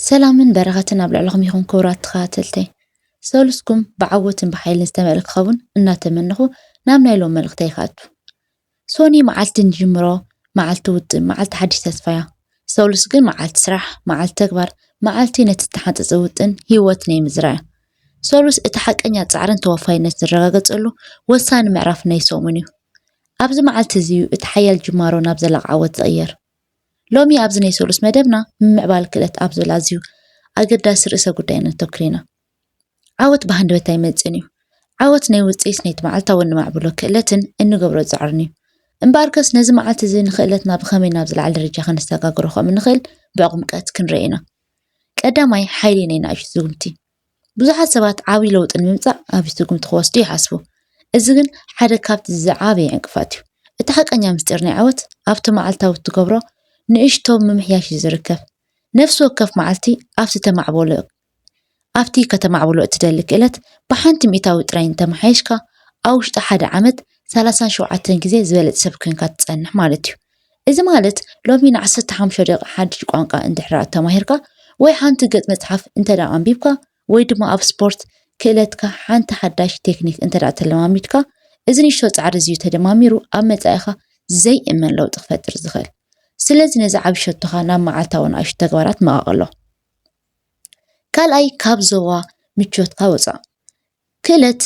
ሰላምን በረኸትን ኣብ ልዕለኹም ይኹን ክቡራት ተኸታተልተይ። ሰሉስኩም ብዓወትን ብሓይልን ዝተመልእ ክኸውን እናተመነኹ ናብ ናይ ሎም መልእኽተይ ክኣቱ። ሶኒ መዓልቲ ንጅምሮ፣ መዓልቲ ውጥን፣ መዓልቲ ሓድሽ ተስፋያ። ሰሉስ ግን መዓልቲ ስራሕ፣ መዓልቲ ተግባር፣ መዓልቲ ነቲ ዝተሓንጸጸ ውጥን ህይወት ናይ ምዝራያ። ሰሉስ እቲ ሓቀኛ ጻዕርን ተወፋይነት ዝረጋገጸሉ ወሳኒ ምዕራፍ ናይ ሰሙን እዩ። ኣብዚ መዓልቲ እዚ እዩ እቲ ሓያል ጅማሮ ናብ ዘላቕ ዓወት ዝቕየር። ሎሚ ኣብዚ ናይ ሰሉስ መደብና ምምዕባል ክእለት ኣብ ዝብል ኣዝዩ ኣገዳሲ ርእሰ ጉዳይ ነተኩር ኢና። ዓወት ብሃንደበት ኣይመጽእን እዩ። ዓወት ናይ ውጽኢት ናይቲ መዓልታዊ እንማዕብሎ ክእለትን እንገብሮ ጻዕርን እዩ። እምበኣርከስ ነዚ መዓልቲ እዚ ንክእለትና ብኸመይ ናብ ዝለዓለ ደረጃ ከነሰጋግሮ ከም እንኽእል ብዕምቀት ክንርኢ ኢና። ቀዳማይ ሓይሊ ናይ ንኣሽቱ ስጉምቲ። ብዙሓት ሰባት ዓብዪ ለውጢ ንምምጻእ ዓብዪ ስጉምቲ ክወስዱ ይሓስቡ። እዚ ግን ሓደ ካብቲ ዝዓበየ ዕንቅፋት እዩ። እቲ ሓቀኛ ምስጢር ናይ ዓወት ኣብቲ መዓልታዊ እትገብሮ ንእሽቶ ምምሕያሽ እዩ ዝርከብ። ነፍሲ ወከፍ መዓልቲ ኣብቲ ተማዕበሎ ኣብቲ ከተማዕብሎ እትደሊ ክእለት ብሓንቲ ሚእታዊ ጥራይ እንተመሓየሽካ ኣብ ውሽጢ ሓደ ዓመት ሰላሳን ሸውዓተን ግዜ ዝበለጸ ሰብ ኮይንካ ትጸንሕ ማለት እዩ። እዚ ማለት ሎሚ ንዓሰርተ ሓሙሽተ ደቂቕ ሓድሽ ቋንቋ እንድሕር ተማሂርካ ወይ ሓንቲ ገጽ መጽሓፍ እንተ ደኣ ኣንቢብካ ወይ ድማ ኣብ ስፖርት ክእለትካ ሓንቲ ሓዳሽ ቴክኒክ እንተ ደኣ ተለማሚድካ እዚ ንእሽቶ ጻዕሪ እዚዩ ተደማሚሩ ኣብ መጻኢኻ ዘይእመን ለውጢ ክፈጥር ዝኽእል። ስለዚ ነዚ ዓቢ ሸቶኻ ናብ መዓልታዊ ንኣሽቱ ተግባራት መቓቕሎ። ካልኣይ ካብ ዞባ ምቾትካ ውጻእ። ክእለት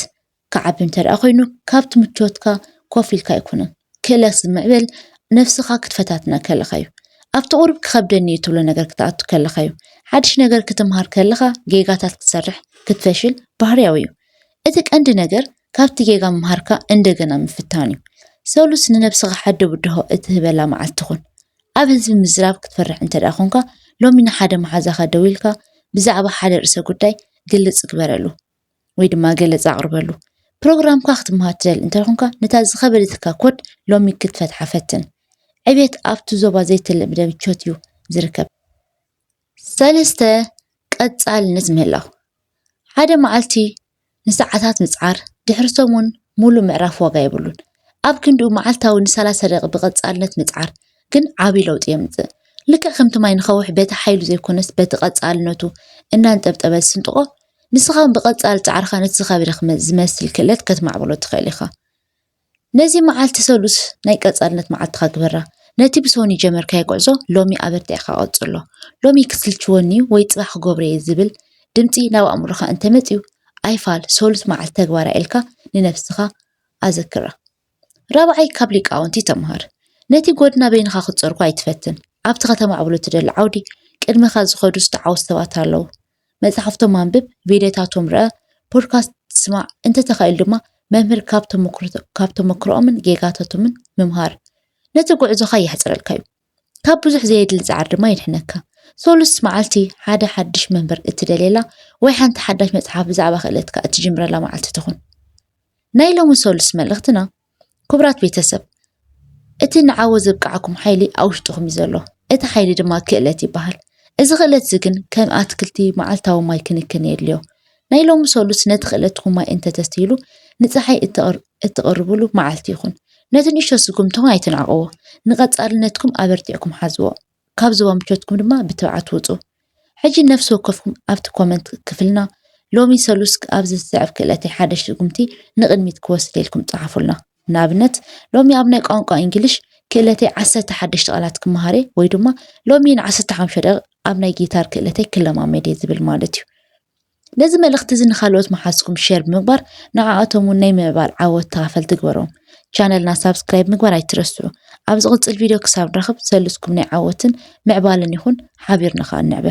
ክዓቢ እንተ ደኣ ኮይኑ ካብቲ ምቾትካ ኮፍ ኢልካ ኣይኮነን። ክእለት ዝምዕብል ነፍስኻ ክትፈታትና ከለኻ እዩ። ኣብቲ ቁሩብ ክኸብደኒ እዩ ትብሎ ነገር ክትኣቱ ከለኻ እዩ። ሓድሽ ነገር ክትምሃር ከለኻ ጌጋታት ክትሰርሕ ክትፈሽል ባህርያዊ እዩ። እቲ ቀንዲ ነገር ካብቲ ጌጋ ምምሃርካ እንደገና ምፍታን እዩ። ሰሉስ ንነብስኻ ሓደ ብድሆ እትህበላ መዓልቲ ትኹን። ኣብ ህዝቢ ምዝራብ ክትፈርሕ እንተ ደኣ ኾንካ ሎሚ ንሓደ መሓዛኻ ደው ኢልካ ብዛዕባ ሓደ ርእሰ ጉዳይ ግልጽ ግበረሉ ወይ ድማ ገለጻ ኣቕርበሉ። ፕሮግራምካ ክትምሃር ትደሊ እንተ ኾንካ ነታ ዝኸበደትካ ኮድ ሎሚ ክትፈትሓ ፈትን። ዕቤት ኣብቲ ዞባ ዘይተለምደ ምቾት እዩ ዝርከብ። ሰለስተ ቀጻልነት ምህላው። ሓደ መዓልቲ ንሰዓታት ምጽዓር ድሕሪ ሰሙን ሙሉእ ምዕራፍ ዋጋ የብሉን። ኣብ ክንድኡ መዓልታዊ ንሰላሳ ደቂቕ ብቐጻልነት ምጽዓር ግን ዓቢ ለውጢ የምጽእ። ልክዕ ከምቲ ማይ ንኸውሕ በቲ ሓይሉ ዘይኮነስ በቲ ቀጻልነቱ እናንጠብጠበ ዝስንጥቖ፣ ንስኻ እውን ብቐጻሊ ጻዕርኻ ነቲ ዝኸበደ ክመ- ዝመስል ክእለት ከተማዕብሎ ትኽእል ኢኻ። ነዚ መዓልቲ ሰሉስ ናይ ቀጻልነት መዓልትኻ ግበራ። ነቲ ብሶኒ ጀመርካዮ ጉዕዞ ሎሚ ኣበርቲዕካ ቀጽሎ። ሎሚ ክስልችወኒ እዩ ወይ ጽባሕ ክገብሮ እየ ዝብል ድምጺ ናብ ኣእምሮኻ እንተመጺኡ ኣይፋል፣ ሰሉስ መዓልቲ ተግባራ ኢልካ ንነብስኻ ኣዘክራ። ራብዓይ ካብ ሊቃውንቲ ተምሃር። ነቲ ጎድና በይንኻ ክትጸርጎ ኣይትፈትን። ኣብቲ ከተማዕብሎ እትደሊ ዓውዲ ቅድመኻ ዝኸዱ ዝተዓወቱ ሰባት ኣለዉ። መጽሓፍቶም ኣንብብ፣ ቪድዮታቶም ርኣ፣ ፖድካስት ስማዕ፣ እንተተኻኢሉ ድማ መምህር ካብ ተመክሮኦምን ጌጋታቶምን ምምሃር። ነቲ ጉዕዞኻ የሕጽረልካ እዩ። ካብ ብዙሕ ዘየድሊ ጻዕሪ ድማ የድሕነካ። ሶሉስ መዓልቲ ሓደ ሓድሽ መምህር እትደልየላ ወይ ሓንቲ ሓዳሽ መጽሓፍ ብዛዕባ ክእለትካ እትጅምረላ መዓልቲ ትኹን። ናይ ሎሚ ሶሉስ መልእኽትና፣ ክቡራት ቤተሰብ፣ እቲ ንዓወት ዘብቅዓኩም ሓይሊ ኣብ ውሽጥኹም እዩ ዘሎ። እቲ ሓይሊ ድማ ክእለት ይበሃል። እዚ ክእለት እዚ ግን ከም ኣትክልቲ መዓልታዊ ማይ ክንክን የድልዮ። ናይ ሎሚ ሶሉስ ነቲ ክእለትኩም ማይ እንተተስትይሉ ንጸሓይ እትቕር- እትቕርብሉ መዓልቲ ይኹን። ነቲ ንእሽቶ ስጉምትኹም ኣይትንዕቕዎ። ንቐጻልነትኩም ኣበርቲዕኩም ሓዝዎ። ካብ ዞባ ምቾትኩም ድማ ብትብዓት ውጹ። ሕጂ ነፍሲ ወከፍኩም ኣብቲ ኮመንት ክፍልና ሎሚ ሰሉስ ኣብዚ ዝስዕብ ክእለተይ ሓደሽ ስጉምቲ ንቕድሚት ክወስድ ኢልኩም ጸሓፉልና። ንኣብነት ሎሚ ኣብ ናይ ቋንቋ እንግሊሽ ክእለተይ ዓሰርተ ሓደሽቲ ቃላት ክመሃር እየ ወይ ድማ ሎሚ ን ዓሰርተ ሓሙሽተ ደቂቕ ኣብ ናይ ጊታር ክእለተይ ክለማመድ እየ ዝብል ማለት እዩ። ነዚ መልእኽቲ እዚ ንኻልኦት መሓዝኩም ሼር ብምግባር ንዓኣቶም እውን ናይ ምዕባል ዓወት ተኻፈልቲ ግበሮም። ቻነልና ሳብስክራይብ ምግባር ኣይትረስዑ። ኣብ ዝቕጽል ቪድዮ ክሳብ ንራኸብ ሰሉስኩም ናይ ዓወትን ምዕባለን ይኹን። ሓቢርና ኸኣ ንዕበ።